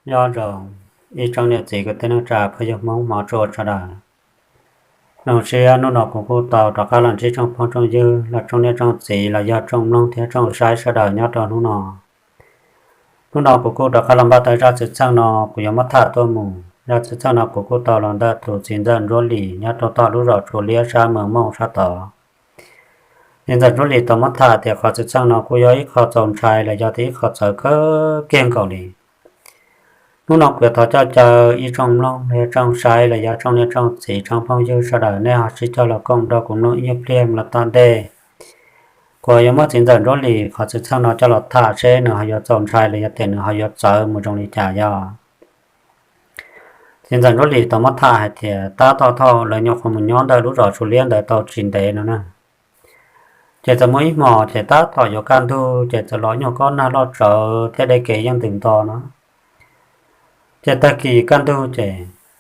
Nyob zoo ib tsoom niam txiv kwv tij neej tsa phooj ywg Hmoob hmov tshua sawv daws. Zoo siab hnub no kuv kuj tau rov qab los ntsib tsoom phooj tsoom ywg los tsoom niam tsoom txiv los yog tsoom mloog thiab tsoom saib sawv daws nyob rau hnub no. Hnub no kuv kuj rov qab los npaj tau zaj xwm txheej no kuv yuav muab tham tuaj mus. Zaj xwm txheej no kuv kuj tau los ntawm tus txiv ntxawm Ntsuab Lis nyob rau tom lub zos Tsua Liab sab Moos Mooj sab tod. Txiv ntxawm Ntsuab Lis tau muab tham tias qhov xwm txheej no kuj yog ib qho txaus ntshai los yog tias ib qho txawv kawg kiag nkaus li. Hnub no kuv yuav thov coj caw ib tsoom mloog los yog tsoom saib los yog tsoom niam tsoom txiv tsoom phooj ywg sawv daws nej ho sib cog los koom nrog kuv mloog ib nyuag pliag mus los tom ntej. Kuv yuav muab txiv ntxawm Ntsuab Lis qhov xwm txheej no coj los tham seb nws ho yuav txaus ntshai los yog tias nws ho yuav txawv mus zoo li cas yog. Txiv ntxawm Ntsuab Lis tau muab tham hais tias tab tom thaum lawv nyuam qhuav mus nyob ntawm lub zos Tsua Liab ntawd tau tsis ntev no na, ces txawm muaj ib hmos ces tab tom yuav kaj ntug ces txawm los nyuag kob nag loj tsawv thiab dej kev yeej ntws nto no. Ces tag kis kaj ntug ces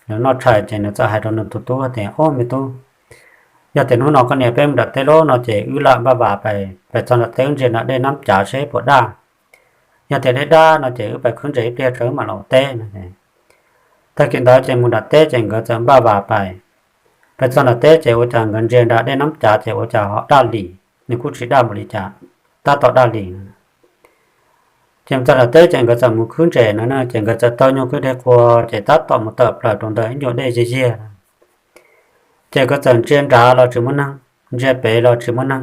nws noj tshais ces nws txawm hais rau nws tus tub tias, Ob, me tub, yog tias hnub no koj niam peb mus nram teb lawm no ces wb lam npaj vas pais, pais txog nram teb wb ntsia nram dej nab cav seb puas daj. Yog tias dej daj no ces wb pais khwb ntses ib pliag tso wb mam los teb no. Tag kis ntawd ces mus nram teb ces nkawd txawm npaj vas pais. Pais txog nram teb ces ua cas nkawd ntsia nram dej nab cav ces ua cas ho daj li, nws kuj tsis daj npaum li cas, tab tom daj li no. Ces mus txog nram teb ces nkawd txawm mus khwb ntses no na ces nkawd txawm taug nyuag kwj deg qhua ces tab tom mus tawm plaws rau ntawm ib ncua dej yiag yiag. Ces nkawd txawm ntsia nrad los tsis muaj neeg, ntsia pem los tsis muaj neeg.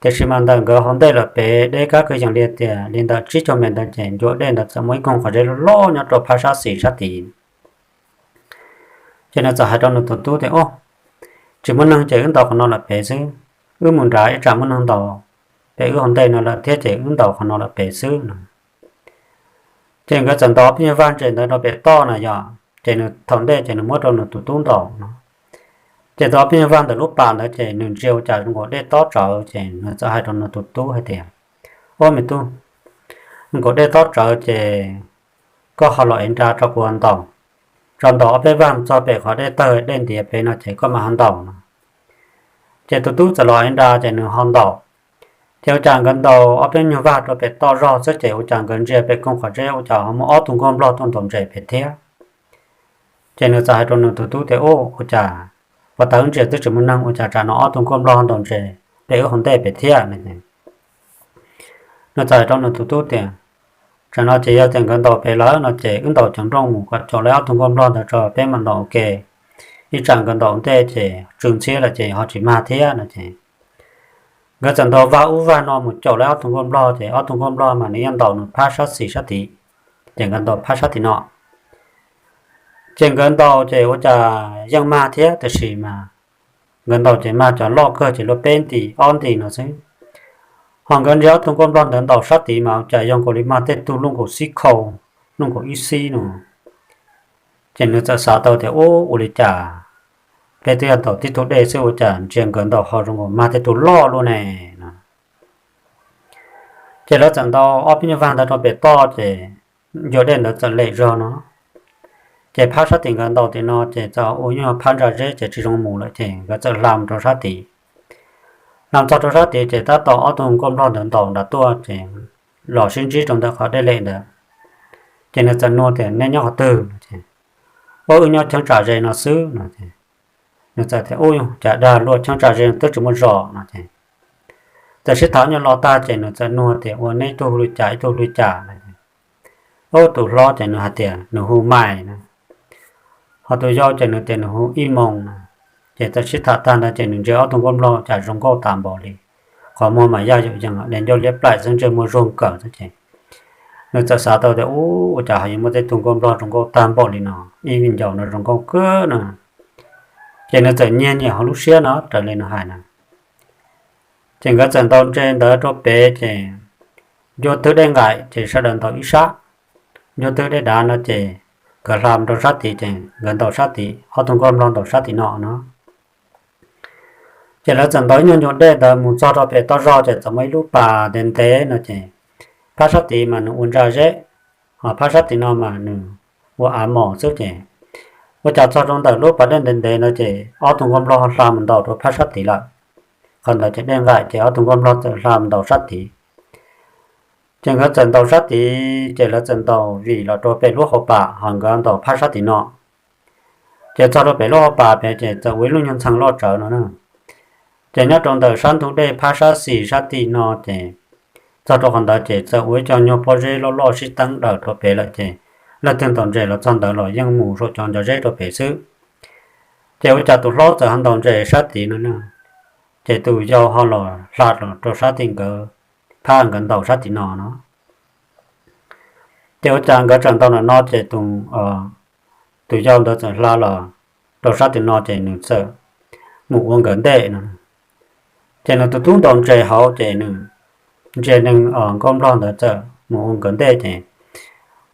Tiam sis mas ntawm nkawd hauv ntej lawm pem deb kab kwj yees li tias li ntawm tsib caug mev ntawd ces ncua dej ntawd txawm muaj ib koog qhov zeb loj loj nyob rau phab sab xis sab tid. Ces nws txawm hais rau nws tus tub tias, Ob, tsis muaj neeg ces wb ntaus qhov no lawm pem xwb. Wb mus nrad ib tsam muaj neeg ntaus pem wb hauv ntej no lawm thiab ces wb ntaus qhov no lawm pem xwb no. Ces nkawd txawm ntaus ob peb nyuag vag ntses ntawd rau pem toj na yog, ces nws thaum ntej ces nws muab rau nws tus tub ntaus no. Ces tau ob peb nyuag vag ntawm lub pas ntawd ces nws ntsia ua cas zoo nkaus dej tob tsawv ces nws txawm hais rau nws tus tub hais tias, Ob, me tub, zoo nkaus dej tob tsawv ces koj ho los ev nra rau kuv ntaus, tso ntaus ob peb vag mus txog pem qhov dej tawg dej ntiav pem no ces koj mam ho ntaus no. Ces tus tub txawm los ev nra ces nws ho ntaus. Ces ua cas nkawd ntaus ob peb nyuag vag rau pem toj zog xwb ces ua cas nkawd ntsia pem koog qhov zeb ua cas ho muaj ob tug nkauj nplog tuaj ntaus ntses pem thiab. Ces nws txawm hais rau nws tus tub tias, Ub, ua cas puag ta wb ntsia twb tsis muaj neeg ua cas tsam no ob tug nkauj nplog ntaus ntses pem wb hauv ntej pem thiab? Nws txawm hais rau nws tus tub tias, Tsam no ces yog tias nkawd ntaus pem lawm no ces wb ntaus cov nplooj mus kom caum lawv ob tug nkauj nplog ntawd tso peb mam ntaus ua ke. Ib tsam nkawd ntaus ntej ces tsw ntxhiab lawm ces ho tsis mag thiab no ces nkawd txawm ntaus vag ub vag no mus caum lawv ob tug nkauj nplog ces ob tug nkauj nplog mas nws yeej ntaus nws phab sab xis sab tid, ces nkawd ntaus phab sab tim no. Ces nkawd ntaus ces ua cas yeej mag thiab tiam sis mas nkawd ntaus ces mag cov loj kawg ces luaj peb nti ob nti no xwb. Ho nkawd ntsia ob tug nkauj nplog ntawd ntaus sab tid mas ua cas yog nkaus li mag tej tug luaj nkaus xib khau, luaj nkaus ib xib no. Ces nws txawm xav tau tias, Ub, ua li cas peb twb yog ntaus tib tug dej xwb ua cas ntsia nkawd ntaus ho zoo nkaus mag tej tug loj luaj ne no. Ces lawv txawm ntaus ob peb nyuag vag ntawd rau pem toj ces ncua dej ntawd txawm lem zog no. Ces phab sab tim nkawd ntaus tim no ces txawm ua nyuag phab ntsa zeb ces tsis zoo mus lawm ces nkawd txawm hla mus rau sab tid. Hla txog rau sab tid ces tab tom ob tug nkauj nplog ntawd ntaus nram tuaj ces los sib ntsib rau ntawm qhov dej lem ntawd. Ces nws txawm nug tias, Nej nyob qhov twg? no ces, Ub, wb nyob cheeb tsam ze no xwb no. Nws txawm tias, Ub, cas dag luaj cheeb tsam ze twb tsis muaj zos no ces txawm sib tham nyuag lo tag ces nws txawm nug tias, Ua neb ib tug hu li cas ib tug hu li cas? no. Ub, tus hlob ces nws hais tias nws hu Mai na, ho tus yau ces nws tias nws hu Ib Moos na. Ces txawm sib tham tag ntawd ces nws ntsia ob tug nkauj nplog cas zoo nkauj tas npaum li, qhov muag mas yaj yum yees, dej ncauj liab plaim xwb, ntsej muag zuag nkawm xwb ces nws txawm xav tau tias, Ub, ua cas ho yuav muaj tej tug nkauj nplog zoo nkauj tag npaum li no, ib viv ncaus no zoo nkauj kawg no. Ces nws txawm nyiag nyiam hauv lub siab no raws li nws hais na. Ces nkawd txawm ntaus ntses ntawd rau pem ces ncua twg dej nqaim ces sawv daws ntaus ib sab, ncua twg dej dav no ces nkawd hla mus rau sab tid ces nkawd ntaus sab tid, ob tug nkauj nplog ntaus sab tim no no. Ces lawv txawm ntaus ib nyuag ncua dej ntawd mus txog rau pem toj zog ces txawm muaj ib lub pas ntev ntev no ces phab sab tid mas nws ua ntsa zeb, ho phab sab tim no mas nws ua av mos xwb ces ua cas txog rau ntawm lub pas dej ntev ntev no ces ob tug nkauj nplog hla mus ntaus rau phab sab tid lawm. Qhov ntawd ces dej nqaim ces ob tug nkauj nplog txawm hla mus ntaus sab tid. Ces nkawd txawm ntaus sab tid, ces lawv txawm ntaus vim los rau pem lub hauv pas, ho nkawd ntaus phab sab tim no. Ces txog rau pem lub hauv pas pem ces txawm ua ib lub nyuag ntxhee loj tsawv no na. Ces nyob rau ntawm sab ntug dej phab sab xis sab tim no ces txog rau qhov ntawd ces txawm ua ib co nyuag pob zeb loj loj sib teeb daws rau pem lawm ces leej twg ntaus ntses los txog ntawd los yeej mus saum cov ncov zeb rau pem xwb. Ces ua cas tus hlob txawm ho ntaus ntses sab tid no na, ces tus yau ho los hla los rau sab tim nkawd, phab nkawd ntaus sab tim no no. Ces ua cas nkawd tseem ntaus ntawm no ces tus, tus yau ntawd txawm hla los rau sab tim no ces nws txawm mus ua nkawd ntej no. Ces nws tus tub ntaus ntses hauv ces nws ntsia neeg nkauj nplog ntawd txawm mus ua nkawd ntej ces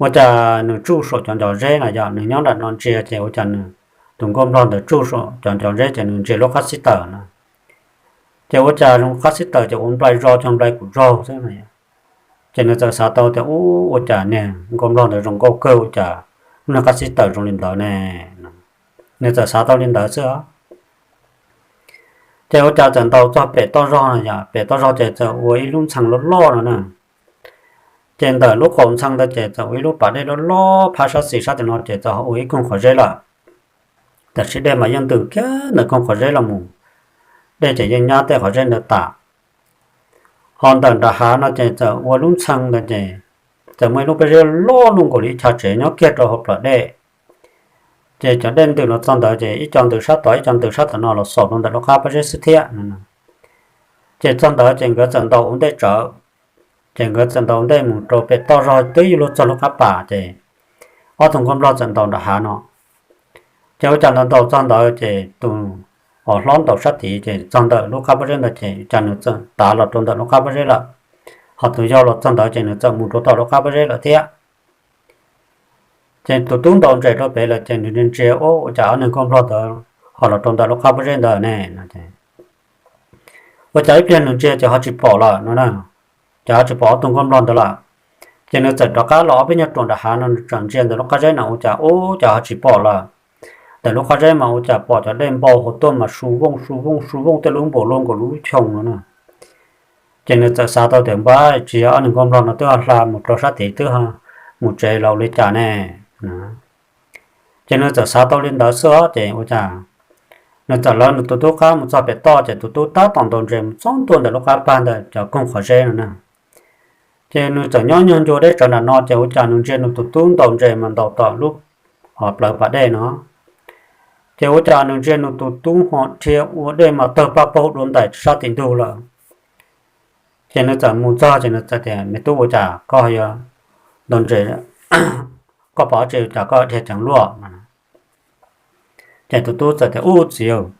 ua cas nws tsuj saum cov ncov zeb no, yog nws nyob nram no ntsia ces ua cas nws tus nkauj nplog ntawd tsuj saum cov ncov zeb ces nws ntsia lub qab xib taws no. Ces ua cas zoo qab xib taws ces ua nplai zog cog nplai kuv zaug xwb no. Ces nws txawm xav tau tias, Ub, ua cas niag nkauj nplog ntawd zoo nkauj kawg, ua cas lub niag qab xib taws zoo li ntawd ne? Nws txawm xav tau li ntawd xwb. Ces ua cas txawm ntaus txog pem toj zog no, yog pem toj zog ces txawm ua ib lub ntxhee loj loj no na. Ces ntawm lub qaum ntxhee ntawd ces txawm ua ib lub pas dej loj loj, phab sab xis sab tim no ces txawm ua ib koog qhov zeb lawm. Tab sis dej mas yeej ntws kiag ntawm koog qhov zeb los mus, dej ces yeej nyab tej qhov zeb ntawd tas. Ho ntawm nram hav no ces txawm ua lub ntxhee ntawd ces txawm muaj ib lub pob zeb loj luaj nkaus li ib chav tsev nyob kiag rau hauv plawv dej. Ces cov dej ntws los txog ntawd ces ib co ntws sab tod ib co ntws sab tom no los xaus rau ntawm lub qab pob zeb xwb thiab. Ces txog ntawd ces nkawd txawm ntaus ua ntej tsawv. Ces nkawd txawm ntaus ua ntej mus rau pem toj zog twb yuav luag txog lub qab pas ces ob tug nkauj nplog txawm ntaus nram hav no. Ces ua cas ntaus ntaus txog ntawd ces tus uas hlob ntaus sab tid ces txog ntawm lub qab pob zeb ntawd ces ua cas nws txawm tav los rau ntawm lub qab pob zeb lawm. Ho tus yau los txog ntawd ces nws txawm mus rau tom lub qab pob zeb lawm thiab. Ces tus tub ntaus ntses rau pem lawm ces nws ntsia, Ub, ua cas ob niag nkauj nplog ntawd ho los rau ntawm lub qab pob zeb ntawd ne? Ua cas ib pliag nws ntsia ces ho tsis pom lawm no na, ces ho tsis pom ob tug nkauj nplog ntawd lawm. Ces nws txawm rov qab los ob peb nyuag ruam nram hav no, nws txawm ntsia ntawm lub qab zeb no ua cas, Ub, cas ho tsis pom lawm. Ntawm lub qab zeb mas ua cas pom cov dej npau hauv tuaj mas su vooj su vooj su vooj tej lub npaum luaj nkaus lub xyoo no na. Ces nws txawm xav tau tias, Npab, tsis yog ob niag nkauj nplog no twb ho hla mus rau sab tid twb mus tsev los ua li cas ne? Ces nws txawm xav tau li ntawd xwb os, ces ua cas nws txawm lawv nws tus tub qab mus txog pem toj ces tus tub tab tom ntaus ntses mus txog ntua ntawm lub qab pag ntawm cov koog qhov zeb no na. Ces nws txawm nyob nyuag ncua deb tsawv nram no ces ua cas nws ntsia nws tus tub ntaus ntses mas ntaus tom lub plawv pas dej no. Ces ua cas nws ntsia nws tus tub ho dhia ua dej mas tawg paj paug dua ntais sab tim ntug lawm. Ces nws txawm mus txog ces nws txawm tias, Me tub, ua cas koj yuav ntaus ntses, koj pom dab tsi cas koj dhia ceev luaj? Ces tus tub txawm tias, Ub txiv,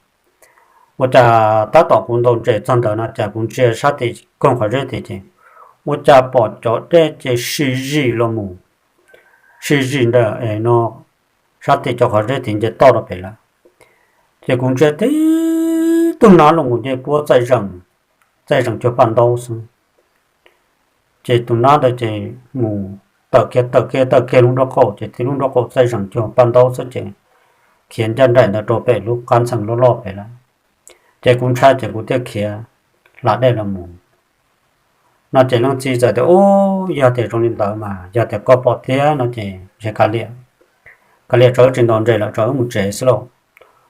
ua cas tab tom kuv ntaus ntses txog ntawd no ces kuv ntsia sab tim koog qhov zeb tid ces ua cas pom cov dej ces sib zim los mus, sib zim ntawm no sab tim cov qhov zeb tid nce toj rau pem lawm. Ces kuv ntsia tib tug nab los mus nce puab txaij zeem, txaij zeem cuag paj ntaub xwb. Ces tus nab ntawd ces mus tawm kiag tawm kiag tawm kiag lub nraub qaum ces tib lub nraub qaum txaij zeem cuag paj ntaub xwb ces khiav ncaj nraim ntawd rau pem lub qab ntxhee loj loj pem lawm. Ces kuv ntshai ces kuv thiaj khiav hla dej los mus no. Ces leej txiv txawm tias, Ub, yog tias zoo li ntawd mas yog tias koj pom thiab no ces ntshe kav liam, kav liam tso wb tsis ntaus ntses lawm, tso wb mus tsev xwb lauj.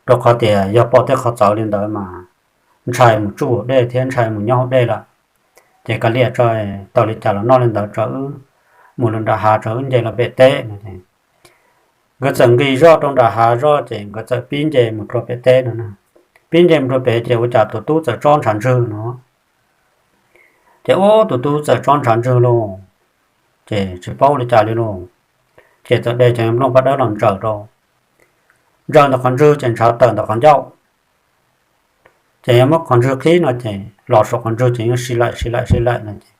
Rau qhov tias yog pom tej qhov txawv li ntawd mas ntshai mus tsuj dej thiab ntshai mus nyob hauv dej lawm. Ces kav liam tso, tau li cas los noj li ntawd, tso wb mus rau nram hav, tso wb nce los pem teb no. Nkawd txawm nqis zoj rau nram hav zoj ces nkawd txawm pib nce mus rau pem teb no na. Pib nce mus rau pem ces ua cas tus tub txawm tsob ntshav ntswg no. Ces ub, tus tub txawm tsob ntshav ntswg lauj, ces tsis paub ua li cas li lauj. Ces txawm de cov nplooj paj dawb los ntsaws rau, ntsaws ntawm qhov ntswg ces ntshav tawm ntawm qhov ncauj. Ces yog muab qhov ntswg qhib no ces los saum qhov ntswg ces yeej si laim si laim si laim no ces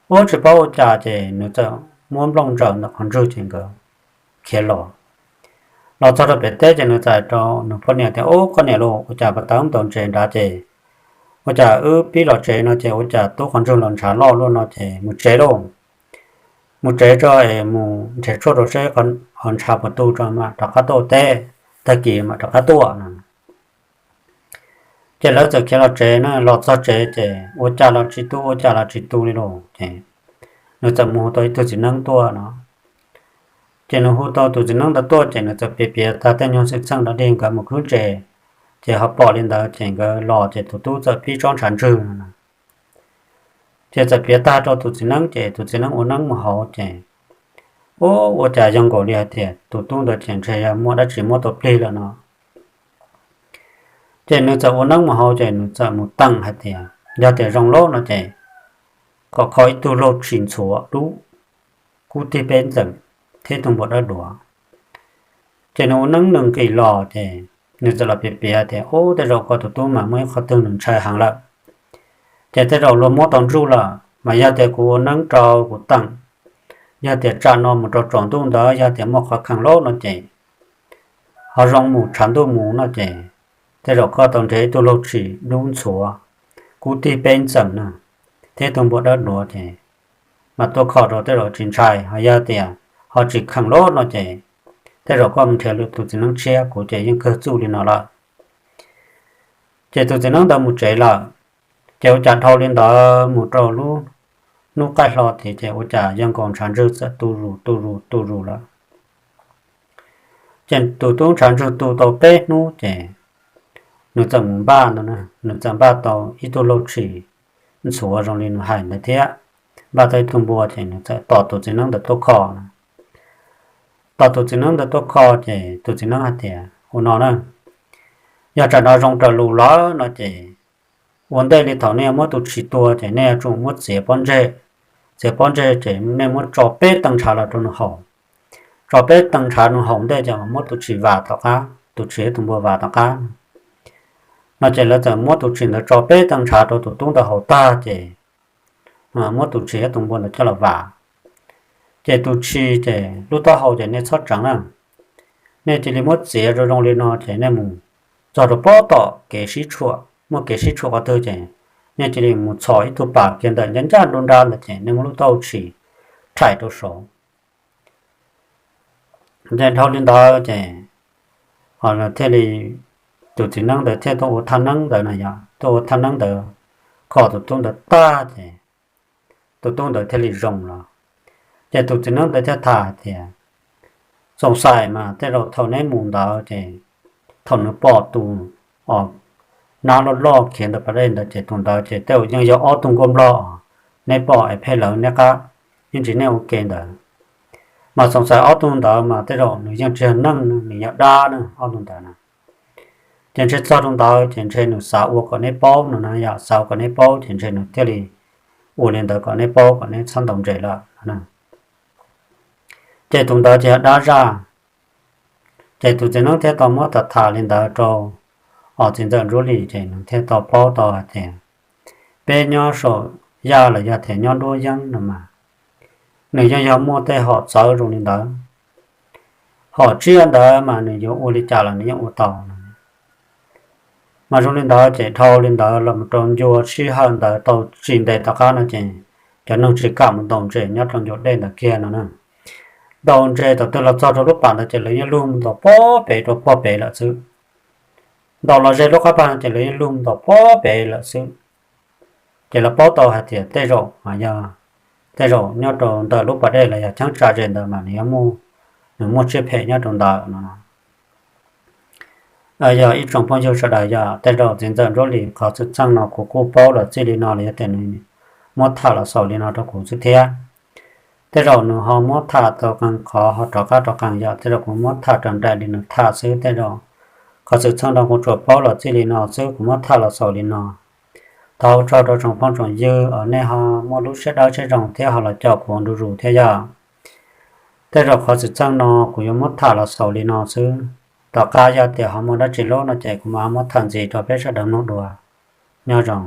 ub, tsis paub ua cas ces nws txawm muab nplooj ntsaws ntawm qhov ntswg ces nkawd khiav los. Los txog rau pem teb ces nws txawm hais rau nws poj niam tias, Ub, koj niam lauj, ua cas pas tawb ntaus ntses nrad ces ua cas wb pib los tsev no ces ua cas tub qhov ntswg los ntshav loj luaj no ces mus tsev lauj. Mus tsev tso es mus nrhiav tshuaj rau seb ho ntshav puas tu tso mam rov qab tuaj teb, tag kis mam rov qab tuaj no. Ces lawv txawm khiav los tsev na, los txog tsev ces ua cas los tsis tu, ua cas los tsis tu li lauj. Ces nws txawm mus hu tau ib tug txiv neeb tuaj no. Ces nws hu tau tus txiv neeb ntawd tuaj ces nws txawm piav piav tag tej nyuag xwm txheej dog dig nkawd mus khwb ntses, ces ho pom li ntawd ces nkawd los ces tus tub txawm pib tsob ntshav ntswg no. Ces txawm piav tag rau tus txiv neeb ces tus txiv neeb ua neeb mus hauv ces, ua, ua cas yog nkaus li hais tias tus tub ntawd ces ntshe yog muaj dab tsi muab tau plig lawm no. Ces nws txawm ua neeb mus hauv ces nws txawm mus teem hais tias yog tias zoo lawm no ces kom kho ib tug laug tshis ntxhuav dub, kub tig peb ntxeem, thiab tus npua dawb duav. Ces nws ua neeb nws nqis los ces nws txawm los piav piav tias, ub, tej zaum koj tus tub mas muaj ib qho twg nws ntshai heev lawm, ces tej zaum luag muab tau ntsuj lawm, mas yog tias kuv ua neeb rau kuv teem, yog tias tsam no mus rau tsaus ntuj ntawd yog tias muaj qhov kheem loj no ces ho zoo mus tshav ntuj mus no ces tej zaum koj tau nrhiav ib tug laug tshis dub ntxhuav, kub tig peb ntxeem na, thiab tus npua dawb duav ces mas tuaj kho rau tej zaum tsis ntshai, ho yog tias ho tsis kheem loj no ces tej zaum koj mus nrhiav lwm tus txiv neeb tshiab, kuv ces yeej kawg txuj li no lawm. Ces tus txiv neeb ntawd mus tsev lawm. Ces ua cas dhau li ntawd mus rau lub hnub qaij hlo tiag ces ua cas yog nkaus ntshav ntswg txawm tu zus tu zus tu zus lawm. Ces tus tub ntshav ntswg tu tau peb hnub ces nws txawm mus npaj ntawd, nws txawm npaj tau ib tug laug tshis ntxhuav zoo li nws hais ntawd thiab npaj tau ib tug npua ces nws txawm tos tus txiv neeb ntawd tuaj kho no. Tos tus txiv neeb ntawd tuaj kho ces tus txiv neeb hais tias, ua no na, yog tsam no zoo raws lus lawm no ces ua ntej li thaum nej muab tus tshis tua ces nej yuav tsum muab txiav pob ntseg, txiav pob ntseg ces nej muab tso peb tee ntshav los rau nws haus, tso peb tee ntshav nws haus ntej ces muab tus tshis vam tom qab, tus tshis thiab tus npua vam tom qab no. Ces lawv txawm muab tus tshis ntawd tso peb tee ntshav rau tus tub ntawd haus tag ces muab tus tshis thiab tus npua ntawd coj los vam. Ces tus tshis ces lub taub hau ces nej txhob tseev na, nej cia li muab txiav zoo zoo li no ces nej mus txog rau pob tom kev sib tshuam, muaj kev sib tshuam qhov twg ces nej cia li mus txhom ib tug pas kiag ntawm ncaj ncaj nruab nrab ntawd ces nej muab lub taub hau tshis rhais rau saud. Ces dhau li ntawd ces thiaj li, tus txiv neeb ntawd thiaj tuaj ua thaj neeb ntawd no, yog tuaj ua thaj neeb ntawd kho tus tub ntawd tag ces tus tub ntawd thiaj li zoo los. Ces tus txiv neeb ntawd thiaj tham hais tias, xoom xaim mas tej zaum thaum neb mus ntawd ces thaum nws pom tus nab loj loj khiav ntawm pas dej ntawd ces tus ntawd ces tej zaum yeej yog ob tug nkuaj nplog neb pom es phem lawv neb qab, yeej tsis nej ua ke ntawd. Mas xoom xaim ob tug ntawd mas tej zaum nws yeej tsis yog neeg, nws yog dab na ob tug ntawd na. Ces ntshe txog rau ntawd ces ntshe nws xav ua kom neb paub no na, yog xav ua kom neb paub ces ntshe nws thiaj li ua li ntawd kom neb paub kom neb txhob ntaus ntses lawm. Ces tus ntawd ces yog dab zaj. Ces tus txiv neeb thiaj tau muab tham tham li ntawd rau txiv ntxawm Ntsuab Lis ces nws thiaj tau paub tau hais tias peb nyob saum yaj los yog tias nyob nruab yeeb no mas nws yeej yog muaj tej hom txawv zoo li ntawd. Hom tsiaj ntawd mas nws yuav ua li cas los nws yeej ua tau no. Mas zoo li ntawd ces dhau li ntawd los mus rau ncua sij hawm ntawd tau tsis ntev tom qab no ces cov neeg tsis kam mus ntaus ntses nyob rau ncua dej ntawd kiag no na. Ntaus ntses thaum twg los txog rau lub pas ntawd ces lawv yeej lug mus ntaus pob pem rau pob pem lawm xwb. Ntaus los ze lub qab pas ces lawv yeej lug mus ntaus pob pem lawm xwb. Ces lawv paub tau hais tias tej zaum mas yog, tej zaum nyob rau ntawm lub pas dej los yog cheeb tsam ze ntawd mas nws yuav muaj, nws muaj tsiaj phem nyob rau ntawd no. Yog ib tsoom phooj ywg sawv daws, yog tej zaum txiv ntxawm Ntsuab Lis qhov xwm txheej no kuv kuj paub los txij li no los yog tias nws muab tham los xaus li no rau kuv xwb thiab. Tej zaum nws ho muab tham tau qee qhov ho rov qab rov qees, yog tej zaum kuv muab tham raws nraim li nws tham xwb. Tej zaum qhov xwm txheej no kuv tsuas paub los txij li no xwb, kuv muab tham los xaus li no. Thov ua tsaug rau tsoom phooj tsoom ywg uas nej ho muaj lub siab dawb siab zoo thiab ho los caum kuv ntu zus thiab yog. Tej zaum qhov xwm txheej no kuv yuav muab tham los xaus li no xwb. Tom qab yog tias ho muaj dab tsi lub no ces kuv mam muab tham ntxiv rau peb sawv daws mloog dua. Nyob zoo.